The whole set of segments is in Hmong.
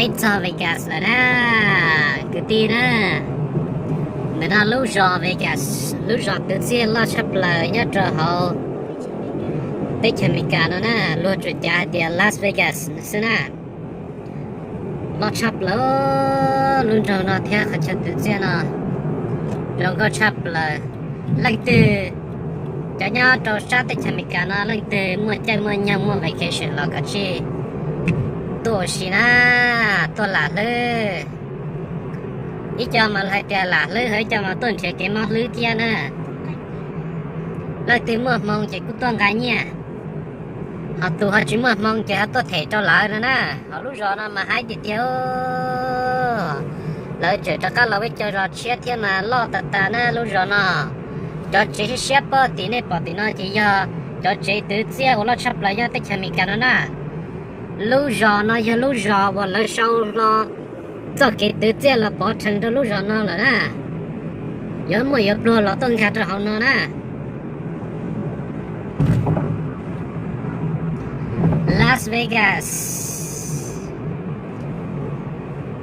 Txog Vegas lawm na, kwv tij na. Ntawm no lub zos Vegas, lub zos twv txiaj loj tshaj plaws nyob rau hauv teb chaws Amelikas no na, luag tsuas cav hais tias Las Vegas xwb na. Loj tshaj plaws lub nroog no thiab qhov chaw twv txiaj no zoo nkauj tshaj plaws. Leej twg cov nyob rau sab teb chaws Amelikas no leej twg muaj caij muaj nyoog muaj vacation los kav tsij tuaj ua si na, tuaj lam hlwb. Ib co mas hais tias lam hlwb, ho ib co mas tuaj nrhiav kev mob hlwb thiab na. Leej twg muaj hmoo ces kuj tuaj nqa nyiaj, ho tus ho tsis muaj hmoo ces ho tuaj them rau lawv no na. Ho lub zos no mas haib tiag tiag, lawv tseem rov qab los peb caug zos tshiab thiab mas loj tas tas na lub zos no. Cov tsev siab siab pob tim nej pom tim no ces yog cov tsev twv txiaj uas loj tshaj plaws nyob teb chaws Amelikas no na. Lub zos no yog lub zos uas lawv sau hlo txoj kev twv txiaj los pov rhees rau lub zos no lawm na. Yuav muaj yuav pluag los tuaj nkag rau hauv no na. Las Vegas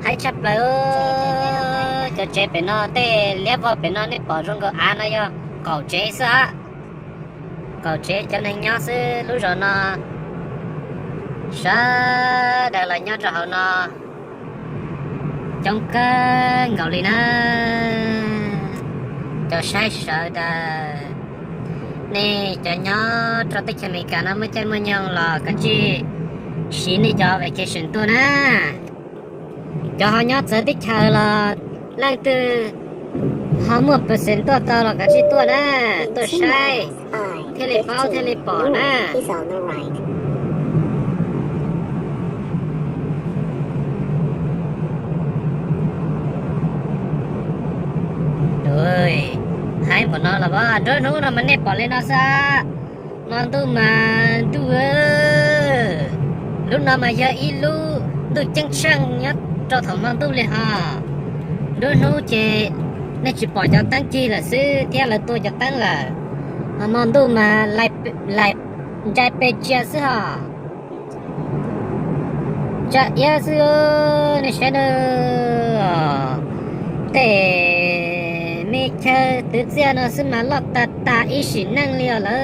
haib tshaj plaws. Cov tsev pem no, tej liab vog pem no nej pom zoo nkaus av no yog qaum tsev xwb. Qaum tsev cov neeg nyob xwb lub zos no. Sawv daws los nyob rau hauv no coob kawg nkaus li na. Cov saib sawv daws, nej cov nyob rau teb chaws Amelikas no muaj caij muaj nyoog los kav tsij siv nej cov vacation tuaj na. Cov ho nyob txawv teb chaws los leej twg ho muaj percent tuaj tau los kav tsij tuaj na, tuaj saib thiaj li paub thiaj li pom na. Haib npaum no los nruab hnub no mas nej pom li no xwb. Hmo ntuj mas ntuj, lub no mas yog ib lub ntuj ceeb tsheej nyob rau thaum hmo ntuj li ho. Nruab hnub ces nej tsis pom cov teeb cig lawm xwb thiab lawv tua cov teeb lawm. Ho hmo ntuj mas laim ntsais pes tsias xwb ho. Tsa iab xwb nej saib na. Tej me chaw twv txiaj no xwb mas loj tag tag ib sim neej li os lawm.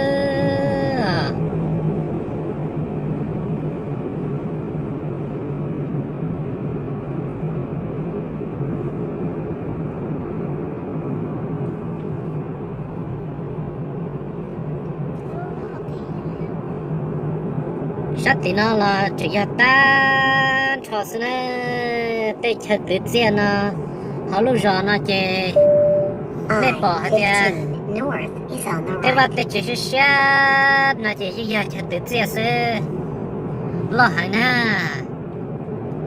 Sab tim no los tseem yog tag nrho xwb na. Tej chaw twv txiaj no hauv lub zos no ces nej pom hais tias tej vaj tej tsev siab siab no ces yeej yog chaw twv txiaj xwb. Loj heev na.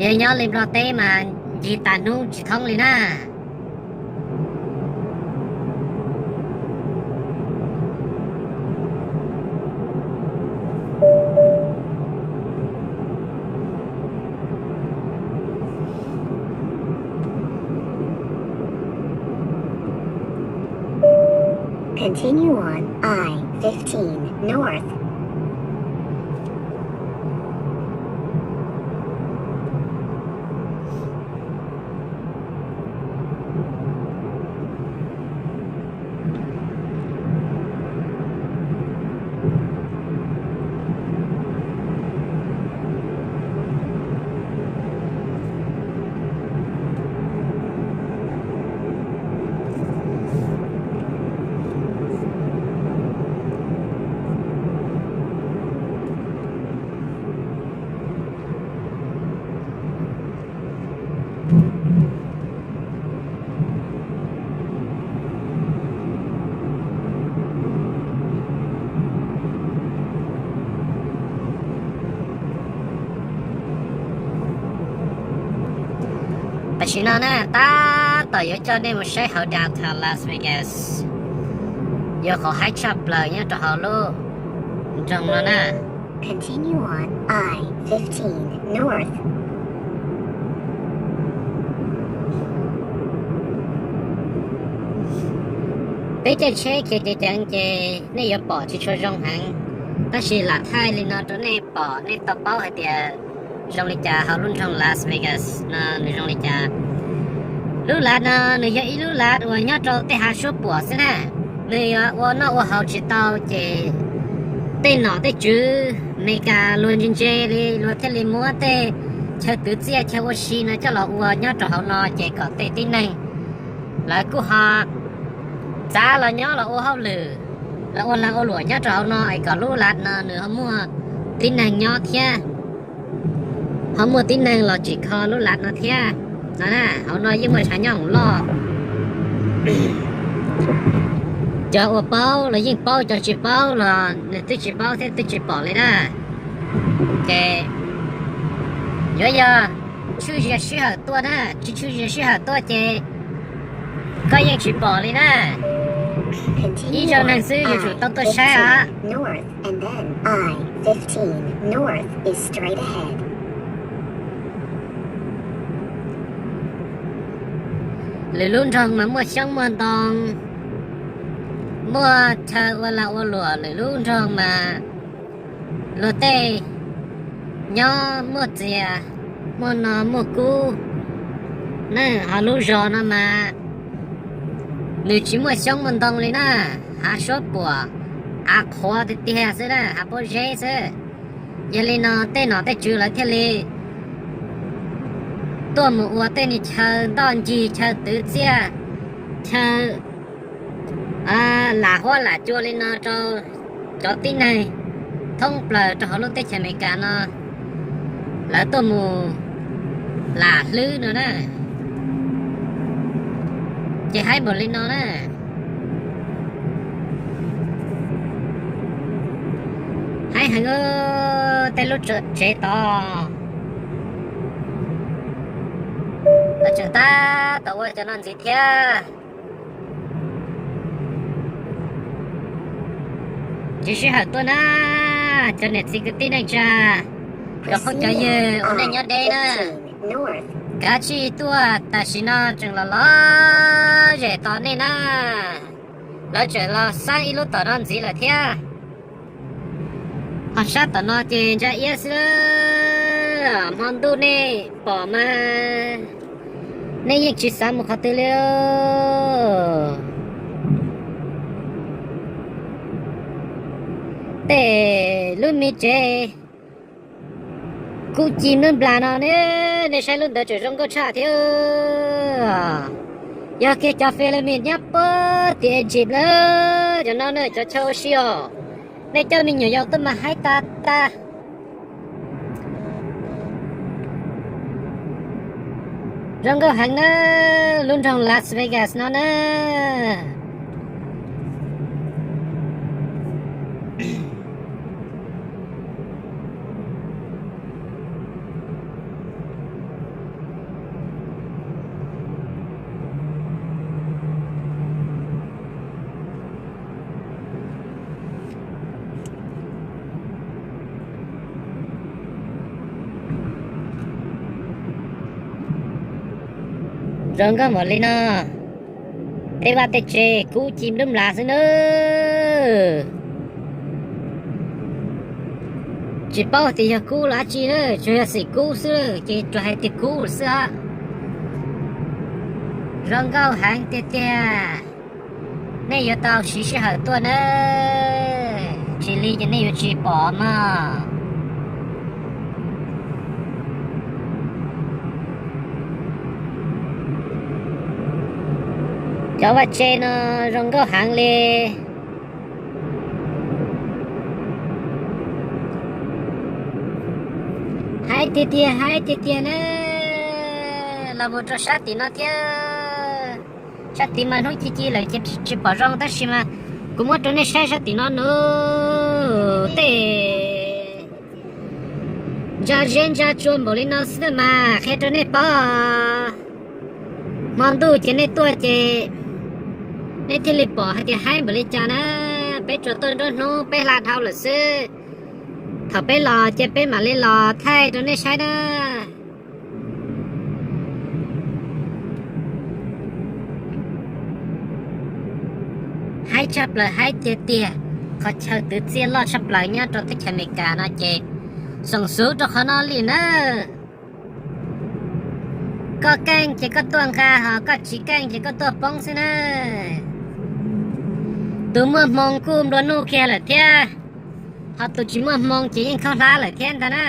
Yog nyob li Nplog teb mas ncig tas hnub tsis thoob li na. Continue on I fifteen North. Tam sim no na, tab tom yuav coj nej mus saib hauv downtown Las Vegas, yog qhov haib tshaj plaws nyob rau hauv lub nroog no na. Continue on I fifteen North. Peb caij tsheb khiav ceev ceev ces nej yuav pom tsis tshua zoo heev, tab sis lam thaij li no rau nej pom nej tau paub hais tias zoo li cas, hauv lub nroog Las Vegas no nws zoo li cas. Lub lav no nws yog ib lub lav uas nyob rau tej hav suab puam xwb na. Nws yuav ua noj ua haus tsis tau ces tej nom tej tswv Amelikas luag ntse ntse li luag thiaj li muab tej chaw twv txiaj chaw ua si no coj los ua nyob rau hauv no ces kom tej tib neeg lawv kuj ho txav los nyob los ua hauj lwm, los ua lag ua luam nyob rau hauv no es kom lub lav no nws ho muaj tib neeg nyob thiab, ho muaj tib neeg los tsim kho lub lav no thiab no na. Hauv no yeej muaj tshav nyooj loj. Cov uas paub los yeej paub, cov tsis paub los nws twb tsis paub thiab twb tsis pom li na. Ces yuav yog tshwj zias sij hawm tuaj na, tsis tshwj zias sij hawm tuaj ces koj yeej tsis pom li na. Ib zaug neeg xwb yuav tsum tau tuaj saib os. Lwm lub nroog mas muaj xyoob muaj ntoo, muaj chaw ua lag ua luam, lwm lub nroog mas luag tej nyob muaj txias, muaj no muaj kub na. Ho lub zos no mas nws tsis muaj xyoob muaj ntoo li na, hav suab puam, hav qhuav tiag tiag xwb na, hav pob zeb xwb. Yog li no tej nom tej tswv lawv thiaj li tuaj mus ua tej niag chaw ntoj ncig, chaw twv txiaj, chaw lam huab lam cua li no rau cov tib neeg thoob plaws rau hauv lub teb chaws Amelikas no lawv tuaj mus lam hlwb no na. Ces haib npaum li no na. Haib heev, tej lub tsev tod lawv tseem tab tom ua cov no ntxiv thiab. Tsis sij hawm tuaj na, cov niam txiv kwv tij neej tsa, cov phooj cov ywg uas nej nyob deb na, kav tsij tuaj, tam sim no tseem los los zem tos nej na. Lawv tseem los xab ib lub tom no ntxiv lawm thiab. Ho sab tom no ces ntsa iab xwb, hmo ntuj nej pom mas nej yeej tsis xav mus qhov twg li. Tej lub me tsev kub ci nplub nplas no ne, nej saib lub ntawd tseem zoo nkauj tshaj thiab. Yog kiag cov Philippines nyob puag tim Egypt lawm, cov no ne cov chaw ua si os. Nej coj me nyuam yaus tuaj mas haib tas tas. Zoo nkauj heev na, lub nroog Las Vegas no na. Zoo nkauj npaum li no, tej vaj tej tsev kub ci nplub nplas xwb na. Tsis paub tias yog kub los dab tsi na, tsuas yog xim kub xwb ces tsuas hais tias kub xwb os. Zoo nkauj heev tiag tiag. Nej yuav tau siv sij hawm tuaj na, tsis li ces nej yuav tsis pom mog. Cov vaj tse no zoo nkauj heev li. Haib tiag tiag, haib tiag tiag na. Los mus rau sab tim no thiab. Sab tid mas hnub ci ci lawm ces tsis pom zoo tab sis mas kuv muab rau nej saib sab tim no nws tej ntsa zeb ntsa tsua npaum li no xwb mas qhia rau nej paub. Hmo ntuj ces nej tuaj ces nej thiaj li pom hais tias haib npaum li cas na. Peb tsuas tuaj nruab hnub peb hla dhau lawm xwb. Thaum peb los ces peb mam li los thaij rau nej saib na. Haib tshaj plaws, haib tiag tiag. Qhov chaw twv txiaj loj tshaj plaws nyob rau teb chaws Amelikas no ces Xoom xuv rau qhov no li na. Koj keej ces koj tuaj nqa, ho koj tsis keej ces koj tuaj poob xwb na. Tus muaj hmoo kuj nplua nuj kiag lawm thiab, ho tus tsis muaj hmoo ces yeej khaub hlab lawm thiab ntag na.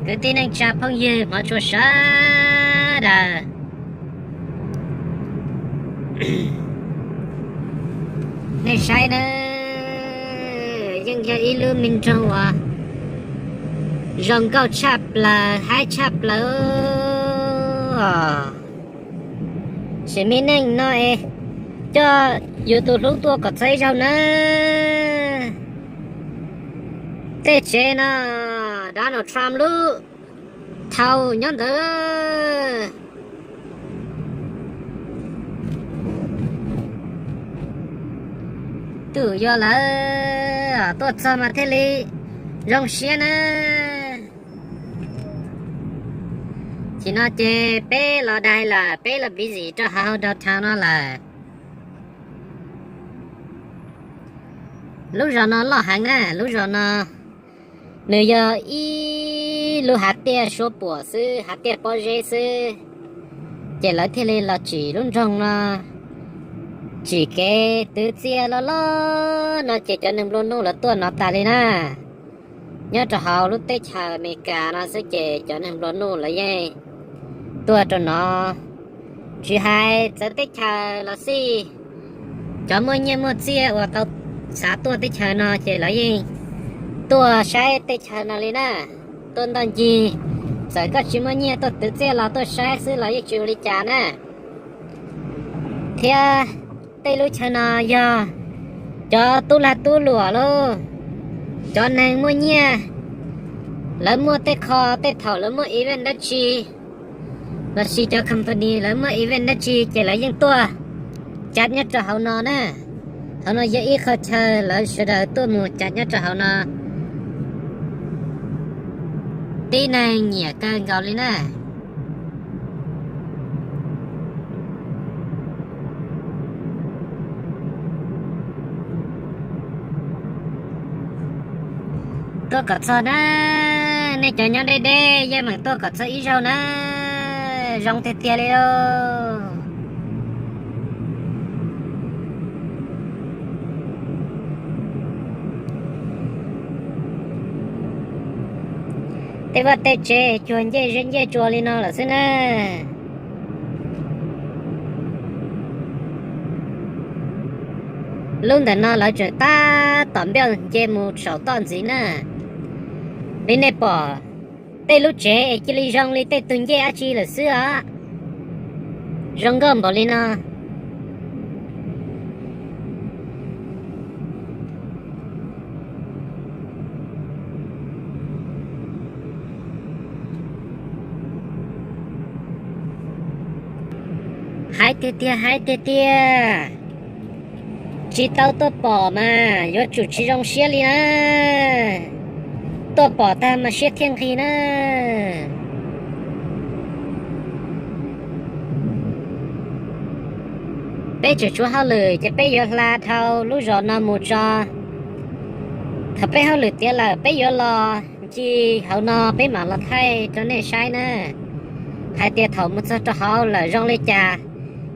Kwv tij neej tsa phooj ywg hmov tshua sawv daws, nej saib na, yeej yog ib lub me nroog uas zoo nkauj tshaj plaws, haib tshaj plaws. Sim me neej no es coj yus tus hlub tuaj kom txog ib zaug na. Tej tsev no Donald Trump lub thau nyob ntawd. Twb yog lawv tuaj txog mas thiaj li zoo siab na. Nim no ces peb los dai lawm, peb los busy rau hauv downtown no lawm. Lub zos no loj heev na, lub zos no nws yog ib lub hav tiaj suab puam xwb, hav tiaj pob zeb xwb, ces lawv thiaj li los tsim lub nroog no, tsim kev twv txiaj loj loj no ces cov neeg nplua nuj lawv tuaj no tas li na. Nyob rau hauv lub teb chaws Amelikas no xwb ces cov neeg nplua nuj lawv yeej tuaj rau no, tsis hais txawv teb chaws los xij, cov muaj nyiaj muaj txiaj uas tau xav tuaj teb chaws no ces lawv yeej tuaj saib teb chaws no li na, tuaj ntoj ncig. Txawm koj tsis muaj nyiaj tuaj twv txiaj los tuaj saib xwb los yeej tsis ua li cas na. Thiab tej lub chaw no yog cov tub lag tub luam lauj, cov neeg muaj nyiaj, lawv muaj tej qho tej thaum lawv muaj event dab tsi lossis cov company lawv muaj event dab tsi ces lawv yeej tuaj cav nyob rau hauv no na. Hauv no yog ib qho chaw lawv sawv daws tuaj mus cav nyob rau hauv no, tib neeg nyiam kawg nkaus li na. Tuaj kom txog na, nej cov nyob deb deb yeej meem tuaj kom txog ib zaug na, zoo tiag tiag li lauj. Tej vaj tej tsev cuag ncej zeb ncej tsua li no lawm xwb na. Lub ntawm no lawv tseem tab tom npaj nce mus saum toj ntxiv na. Li nej pom, tej lub tsev es cia li zoo li tej tug ncej dab tsi lawm xwb os. Zoo nkauj npaum li no. Haib tiag tiag, haib tiag tiag. Tsis tau tuaj pom mas yuav tsum tsis zoo siab li na. Tuaj pom tag mas siab thiaj nqig na. Peb tseem tshuav hauj lwm ces peb yuav hla dhau lub zos no mus tso. Thaum peb hauj lwm tiav lawm peb yuav los ncig hauv no peb mam los thaij rau nej saib na. Hais tias thaum mus txog rau hauv lawm zoo li cas,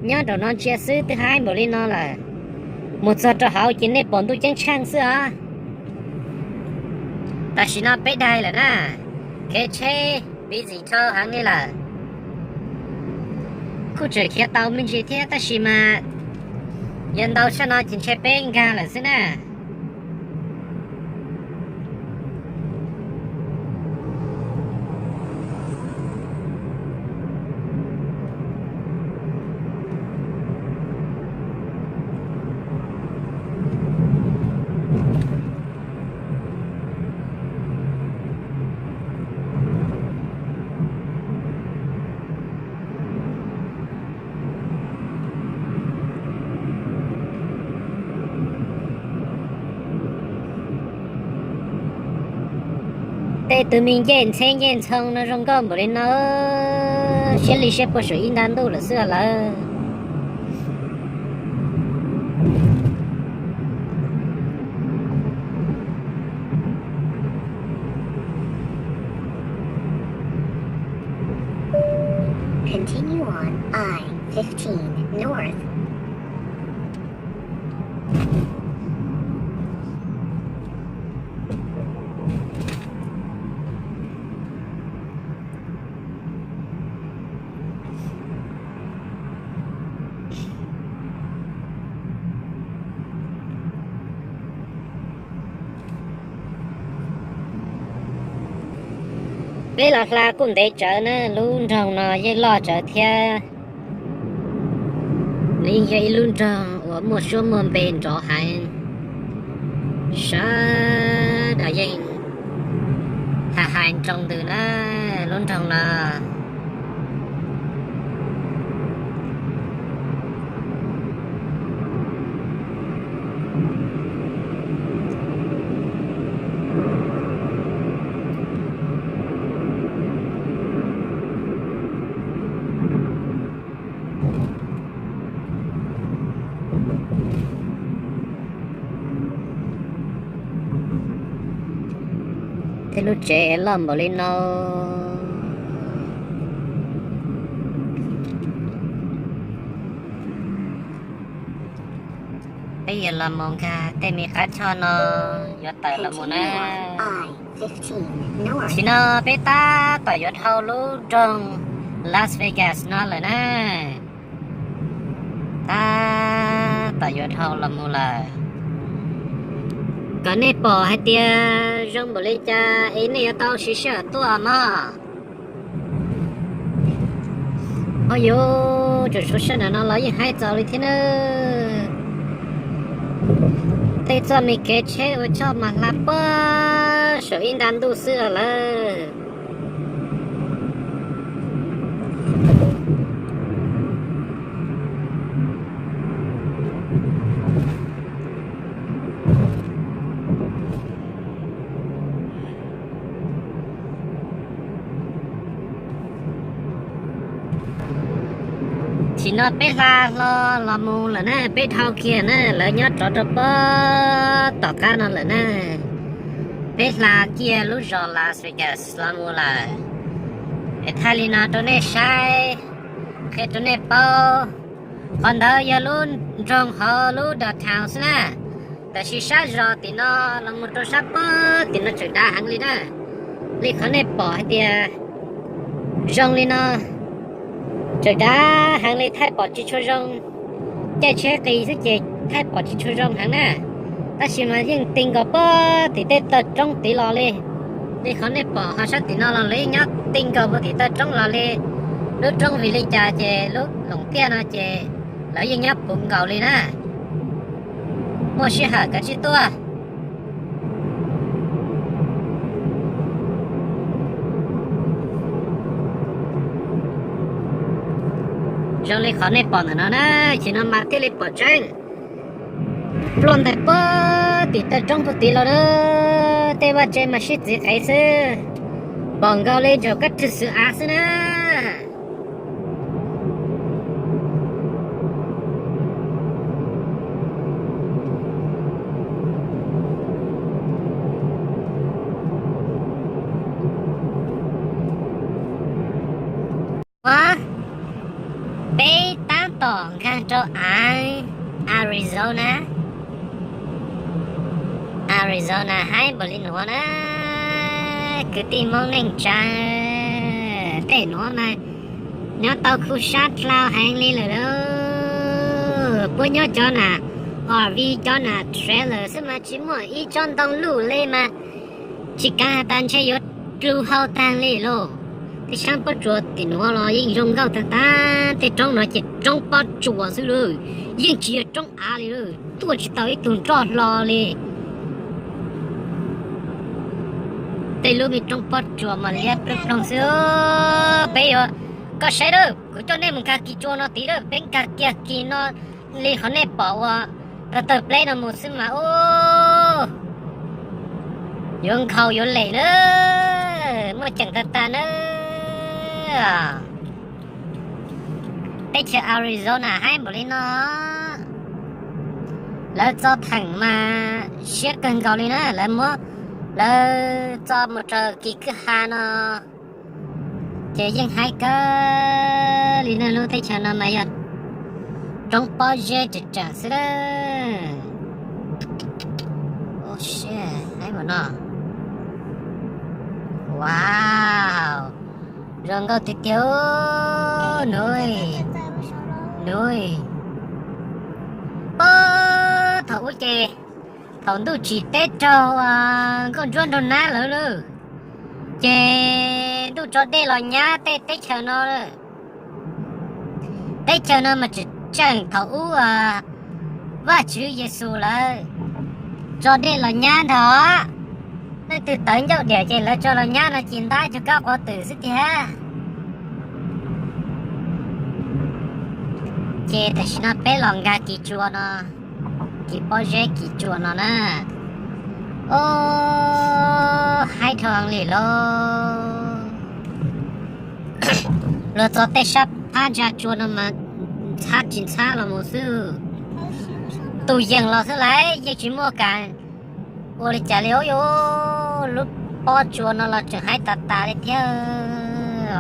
nyob nraum no ntsia xwb twb haib npaum li no lawm. Mus txog rau hauv ces nej pom ntuj ceeb tsheej xwb os. Tam sim no peb dai lawm na, kev tsheb busy dhau heev li lawm. Kuj tseem khiav tau me ntsis thiab tab sis mas yog ntau tshaj no ces ntshe peb nkag lawm xwb na. Tej tug me ncej ntxheb ncej ntxhoo no zoo nkauj npaum li no, siab li siab puag saum ib nta ntuj lawm xwb lawm. Continue on I fifteen North. Peb los hla kuj ntev tsawv na, lub nroog no yeej loj tsawv thiab. Nws yeej yog ib lub nroog uas muaj suab muaj npe nrov heev, sawv daws yeej hais hais nroo ntws na, lub nroog no. Tej lub tsev loj npaum li no. Peb yuav los mus nkag tej me qab choj no yuav tawm los mus na. Tam sim no peb tab tom yuav dhau lub nroog Las Vegas no lawm na. Tab tom yuav dhau los mus lawm. Kom nej pom hais tias zoo npaum li cas es nej yuav tau siv sij hawm tuaj mog. Ho yuav tsum suav sab nram no los yeej haib txaus li thiab na. Tej txoj me kev tsheb ua choj mas hla puag saum ib nta ntuj xwb lawm. Tam sim no peb hla hlo los mus lawm na, peb dhau kiag na, lawv nyob rov rau pob tom qab no lawm na. Peb hla kiag lub zos Las Vegas los mus lawm. Es thaij li no rau nej saib, qhia rau nej paub. Qhov ntawd yog lub nroog hauv lub downtown xwb na. Tab sis sab zos tim no los mus rau sab pob tim no tseem dav heev li na. Li qhov nej pom hais tias zoo li no, tseem dav heev li, thaij pom tsis tshua zoo. Caij tsheb qis xwb ces thaij pom tsis tshua zoo heev na. Tab sis mas yeej ti nkaus pob tim tej taw roob tid los li. Li qhov nej pom ho sab tim no los lawv yeej nyob ti nkaus puag tim taw roob los li. Lub roob vim li cas ces lub loom tiaj no ces lawv yeej nyob puv nkaus li na. Muaj sij hawm kav tsij tuaj. Zoo li qhov nej pom ntawm no na, ces no mas thiaj li pom tseeb. Ploj ntais puag tim taw roob puag tid los na, tej vaj tse mas sib txiv qev xwb, pom nkaus li ntsaum kab rwg xwm av xwb na. Ua, peb tab tom nkag rau av Arizona. Arizona haib npaum li nuav na, kwv tij Hmoob neej tsa. Tej nuav mas nyob tau khu sab dlhau heev li lawm lauj. Puab nyob cov nam R V, cov nam trailer xwb mas tsis muaj ib tsob ntoo luj li mas tsis kav has tas ntshe yuav dlu hau taag li lauj. Tej sab pob tsuas tim nuav los yeej zoo nkauj taag taag, tej roob no ces roob pob tsuas xwb lauj, yeej tsis yog roob av li lauj, tuaj tsis tau ib tug nroj hlo li. Tej lub me roob pob tsuas mas liab ploog ploog xwb. Peb yuav, koj saib na, kuv coj nej mus nkag kis tsua no tid na, peb nkag kiag kis no li qhov nej pom ua tawg tawg pleb no mus xwb mas ub, yuav nkhaus yuav lem na, muaj ceem tag tag na. Teb chaws Arizona haib npaum li no, lawv txo theem mas siab kawg nkaus li na, lawv muab, lawv txo mus raws kis kwj ha no ces yeej haib kawg. Li nej lub teb chaws no mas yog roob pob zeb tseem tseem xwb lawm. Ua si, haib ua no. Wow, zoo nkauj tiag tiag. Nub, nub, puag thaum ub ces thaum ntuj tsim teb raug nkauj ntsuab nraug nab lawm lauj, ces ntuj tso dej los nyab tej teb chaws no lawm. Teb chaws no mas tseem tseem thaum ub Vajtswv Yexus lawv tso dej los nyab ntag. Leej twg tawv ncauj diam ces lawv tso los nyab no ces ntab cuag kab quav twm xwb tiag. Ces tam sim no peb los nkag kis tsua no, kis pob zeb kis tsua no na. Ob, haib dhau heev li lauj. Luag txog tej sab phab ntsa tsua no mas ntxhab tsis ntxhab los mus xwb. Tus yees los xwb lawm yeej tsis muaj kas ua li cas li. Ub, lub pob tsua no los tseem haib tas tas li thiab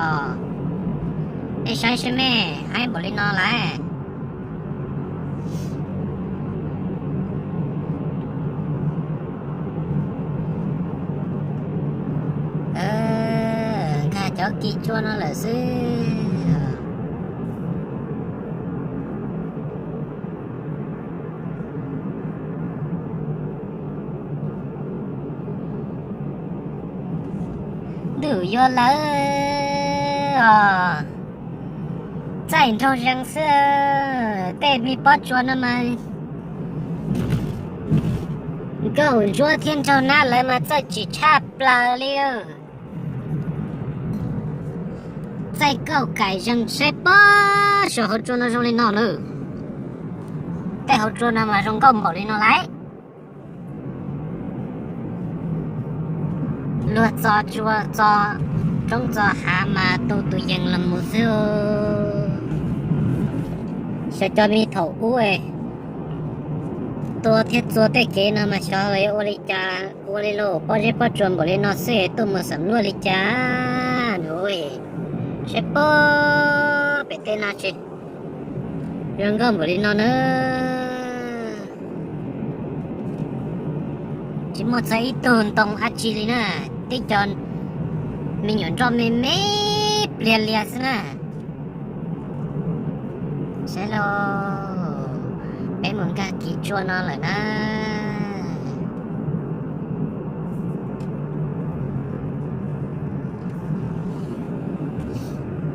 os. Nej saib seb me, haib npaum li no lawm. Nkag cov kis tsua no lawm xwb. Ntuj yuav lawv os, txaij nraug zees xwb. Tej me pob tsua no mas nkauj ntsuab thiab nraug nab lawv mas txawj tsim tshaj plaws li. Txaij kauj kaim zees saib pob saum hauv tsua no zoo li no lawm. Tej hauv tsua no mas zoo nkauj npaum li no lawm. Luag txo tsua txo roob txo hav mas tu tus yees los mus xwb. Xyov cov me thaum ub tua thiab txua tej kev no mas xyov ua li cas ua li lauj, pob zeb pob tsuas npaum li no xwb tuaj mus xam luaj li cas. Nws, saib pob pem tej no tsis zoo nkauj npaum li no na. Tsis muaj txog ib tug ntoo dab tsi li na, tib co me nyuam nroj me me pliag liag xwb na. Saib lauj, peb mus nkag kis tsua no lawm na.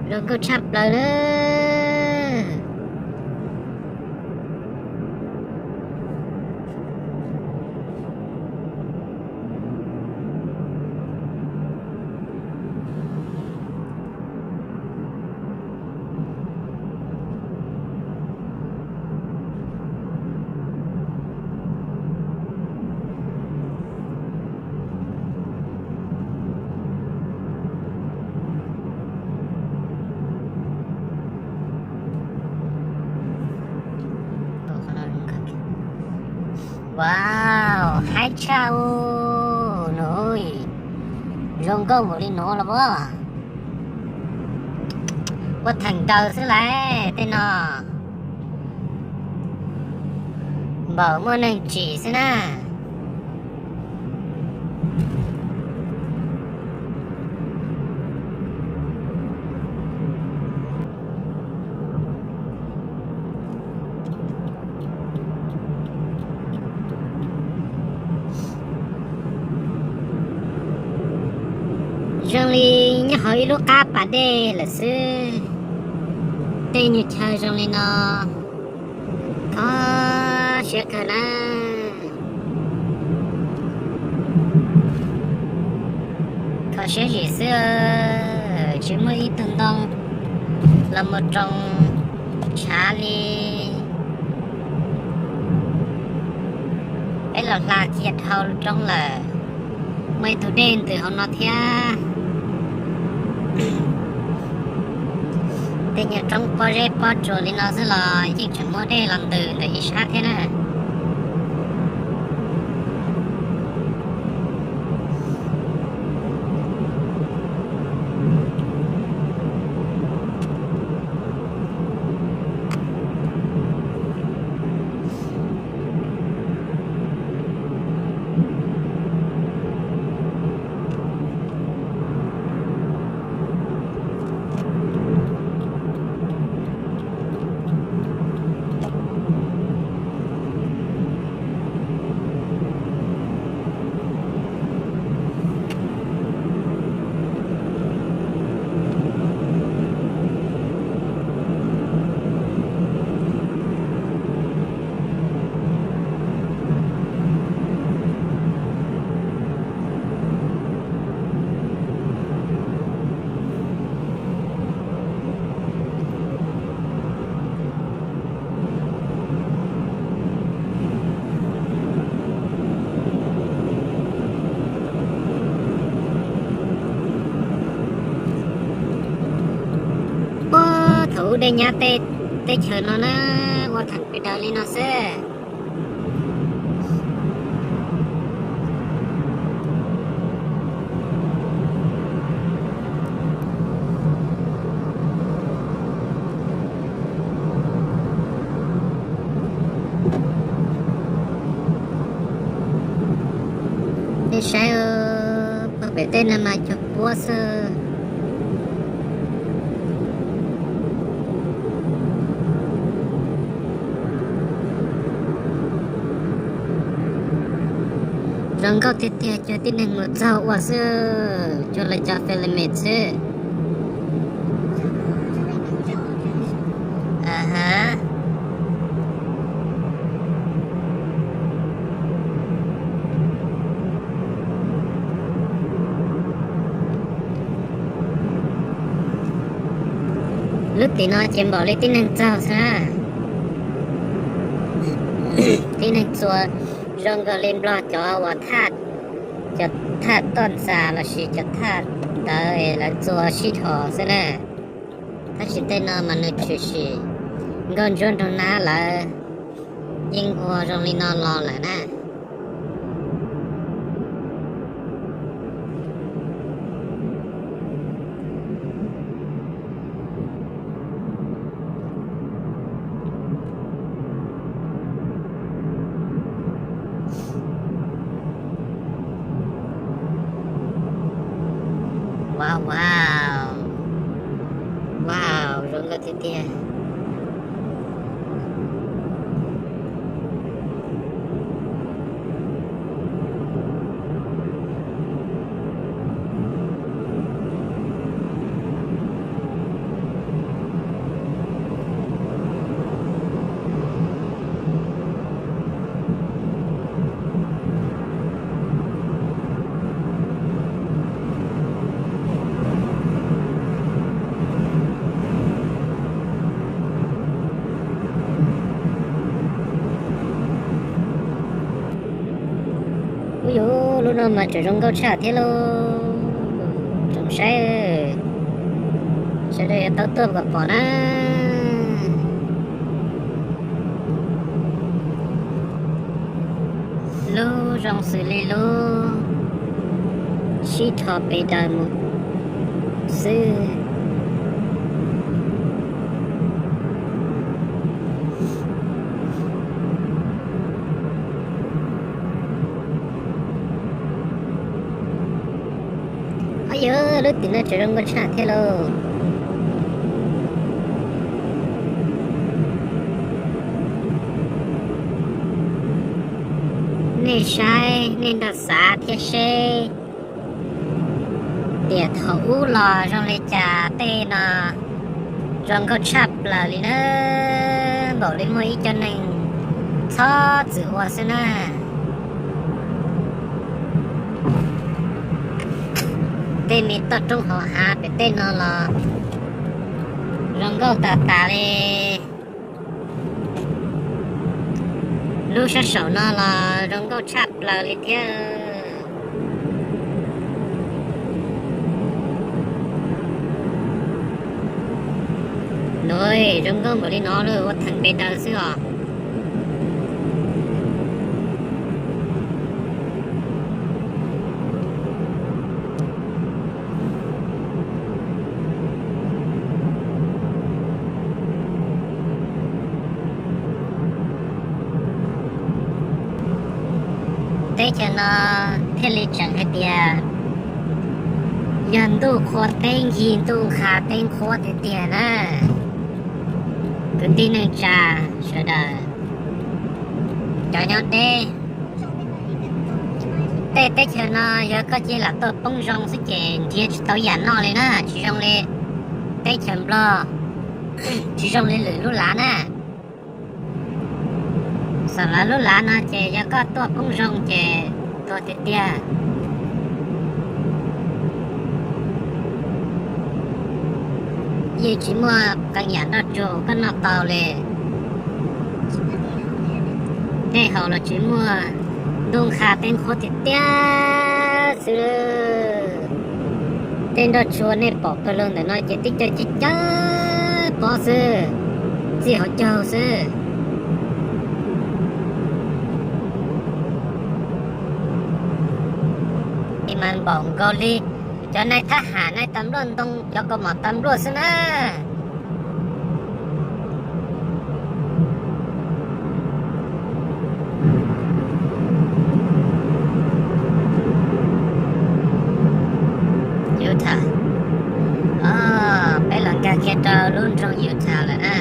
Zoo nkauj tshaj plaws na. Wow, haib tshaj u. Nws, zoo nkauj npaum li no los as. Ua theem nkaus xwb lawm tej no. Npaum muaj neeg tsim xwb na. Zoo li nyob hauv ib lub qab pas dej lawm xwb. Tej nyuag chaw zoo li no, kho siab kawg na. Kho siab zim xwb, tsis muaj ib tug ntoo los mus roos tshav li. Peb los hla kiag dhau roob lawm, muaj ib tug dej ntws hauv no thiab. Tej nyuag roob pob zeb pob tsuas li no xwb los yeej tseem muaj dej los ntws ntawm ib sab thiab na. Kuv dej nyab tej teb chaws no na, ua theem pes daws li no xwb. Nej saib, pog pem tej no mas cog puab xwb. Zoo nkauj tiag tiag, cog tib neeg mus txog ua xwb, cog lawv cov filmmaker xwb. Lub tim no ces npaum li tib neeg txaug xwb na. Tib neeg txua zoo nkaus li Nplog cov uas thaj, cov thaj toj ntxas lossis cov thaj ntawd lawv txua sib dhos xwb na. Tab sis tej no mas nws tshwm sim nkauj ntsuab nraug nab lawv yeej ua zoo li no los lawm na. Wow, wow, wow, zoo nkauj tiag tiag. Ub yuv, lub no mas tseem zoo nkauj tshaj thiab lauj. Tsoom saib, sawv daws yuav tau tuaj kom pom na. Lub zoo xws li lub sib dhos pes daws mus xwb. Ub yuv, lub tim no tseem zoo nkauj tshaj thiab lauj. Nej saib, nej nrog xav thiab seb tias thaum ub los zoo li cas, tej no zoo nkauj tshaj plaws li na, npaum li muaj ib co neeg txhob txwm ua xwb na. Tej me toj roob hauv hav pem tej no los zoo nkauj tas tas li. Lub sab saum no los zoo nkauj tshaj plaws li thiab. Nov, zoo nkauj npaum li no lawm ua theem pes daws xwb os. Teb chaws no thiaj li tseem hais tias yog ntuj qhua teb ncig ntuj qha teb qhuab tiag tiag na. Kwv tij neej tsa sawv daws, cov nyob deb, tej teb chaws no yog koj cia lam tuaj poob zoo xwb ces nrhiav tsis tau yam noj li na, tsis zoo li teb chaws Nplog, tsis zoo li lwm lub lav na. Xam lav lub lav no ces yog koj tuaj poob zoo ces tuag tiag tiag. Yeej tsis muaj qee yam nroj tsuag koj noj tau li. Dej haus los tsis muaj, ntuj qha teb qhuab tiag tiag xwb. Tej nroj tsuag nej pom pawg lug ntawm no ces tib co cig cawg pob xwb, txij hauv caug xwb. Mas npaum nkaus li cov nais thab ham, nais tas npluaj ntoo, cov kaus mom tas npluaj xwb na. Utah. Peb los nkag kiag rau lub nroog Utah lawm na.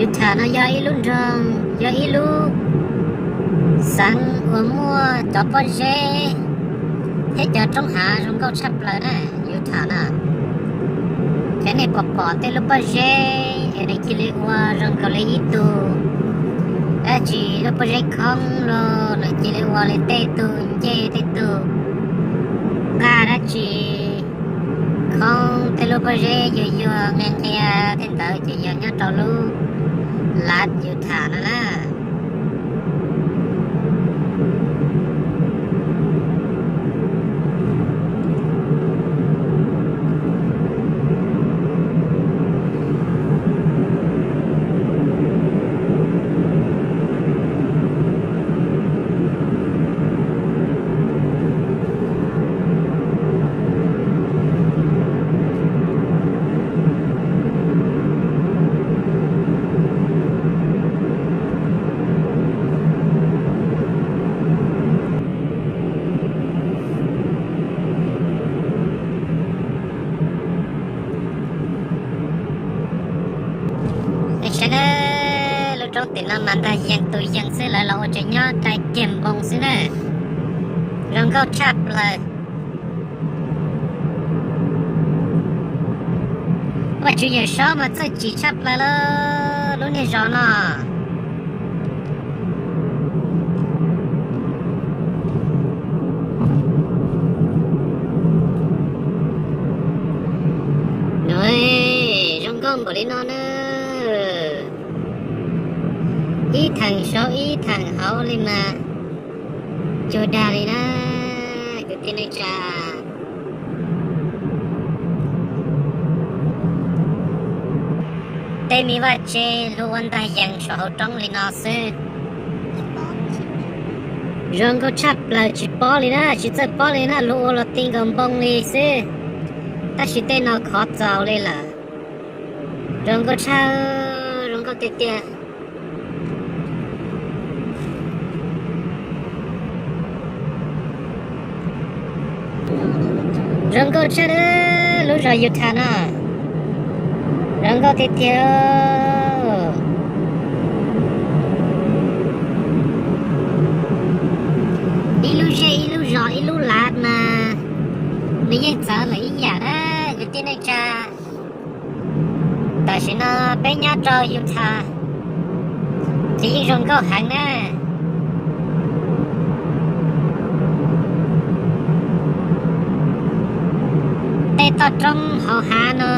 Utah no yog ib lub nroog, yog ib lub xeev uas muaj cov pob zeb thiab cov roob hav zoo nkauj tshaj plaws na, Utah na. Ces nej pom pom tej lub pob zeb es nws cia li ua zoo nkaus li ib tug dab tsi, lub pob zeb khoob los nws cia li ua li tej tug ncej, tej tug nqaj dab tsi khoob, tej lub pob zeb yuag yuag nqia nqia tej ntawd ces yog nyob rau lub lav Utah no na. Nej saib na, lub roob tim no mas ntag yees tus yees xwb, lawv los ua tsev nyob dai kiag npoo xwb na. Zoo nkauj tshaj plaws. Vaj tswv Yawm Saub mas txawj tsim tshaj plaws lawm lub niag zos no. Zoo nkauj npaum li no na, ib theem saud ib theem hauv li mas cuag dag li na, kwv tij neej tsa. Tej me vaj tse luag ua ntag yees saum hauv roob li no xwb. Zoo nkauj tshaj plaws tsis pob li na, tsis txawj pob li na, luag ua los ti nkaus npoo li xwb. Tab sis tej no khov txaus li lawm. Zoo nkauj tshaj, zoo nkauj tiag tiag. Zoo nkauj tshaj lub zos Utah no. Zoo nkauj tiag tiag. Ib lub zej ib lub zos ib lub lav mas nws yeej txawv lawm ib yam na, kwv tij neej tsa. Tam sim no peb nyob rau Utah ces yeej zoo nkauj heev na. Tej toj roob hauv hav no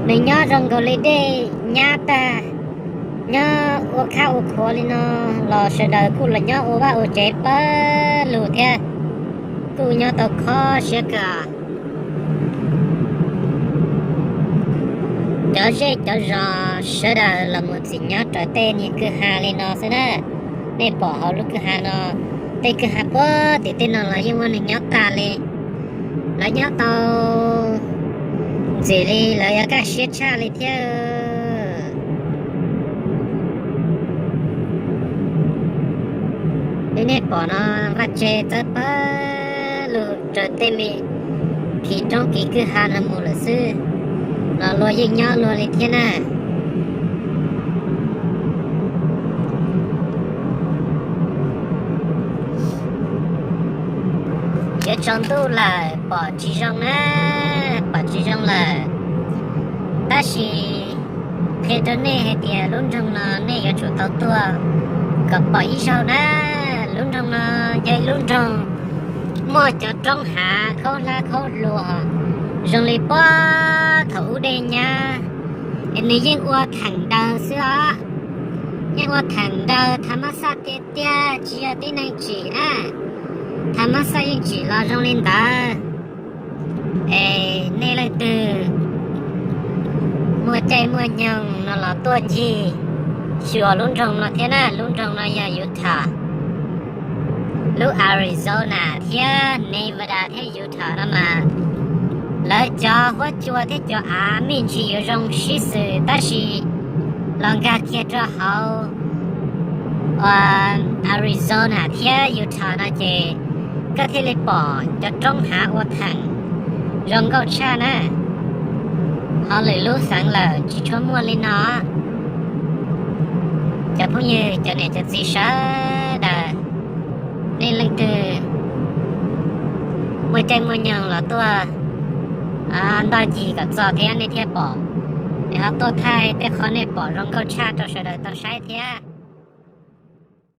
nws nyob zoo nkaus li dej nyab tag, nyob ua khab ua khuav li no los sawv daws kuj los nyob ua vaj ua tsev pawg lug thiab, kuj nyob tau khob siab kawg. Cov zej cov zos sawv daws los mus txhim nyob raws tej niag kwj ha li no xwb na. Nej pom hauv lub kwj ha no, tej kwj ha puag tim tej no los yeej muaj neeg nyob tag li. Lawv nyob tau ntxim li lawv yuav kaj siab tshaj li thiab. Li nej pom no, vaj tse txawb pawg lug raws tej me phim roob kis kwj ha no mus lawm xwb, los luag yeej nyob luag li thiab na. Yuav tsaus ntuj lawm pom tsis zoo na, pom tsis zoo lawm. Tab sis qhia rau nej hais tias lub nroog no nej yuav tsum tau tuaj kom pom ib zaug na. Lub nroog no yog ib lub nroog muaj cov roob hav khaub hlab khaub hlua zoo li puag thaum ub dej nyab, es nws yeej ua theem daws xwb os. Yeej ua theem ntawd, thav mab xaj tiag tiag, tsis yog tib neeg tsim na. Thav mab xaj yeej tsim los zoo li ntawd. Es nej leej twg muaj caij muaj nyoog no los tuaj ncig xyuas lub nroog no thiab na. Lub nroog no yog Utah, lub Arizona thiab Nevada thiab Utah no mas lawv cov huab cua thiab cov av me ntsis yuav zoo sib xws, tab sis los nkag kiag rau hauv Arizona thiab Utah no ces koj thiaj li pom cov roob hav ua theem zoo nkauj tshaj na. Ho lwm lub xeev lawm tsis tshua muaj li no. Cov phooj ywg, cov niam cov txiv sawv daws, nej leej twg muaj caij muaj nyoog los tuaj ntoj ncig kom txog thiab nej thiaj pom, es ho tuaj thaij tej qhov nej pom zoo nkauj tshaj rau sawv daws tau saib thiab.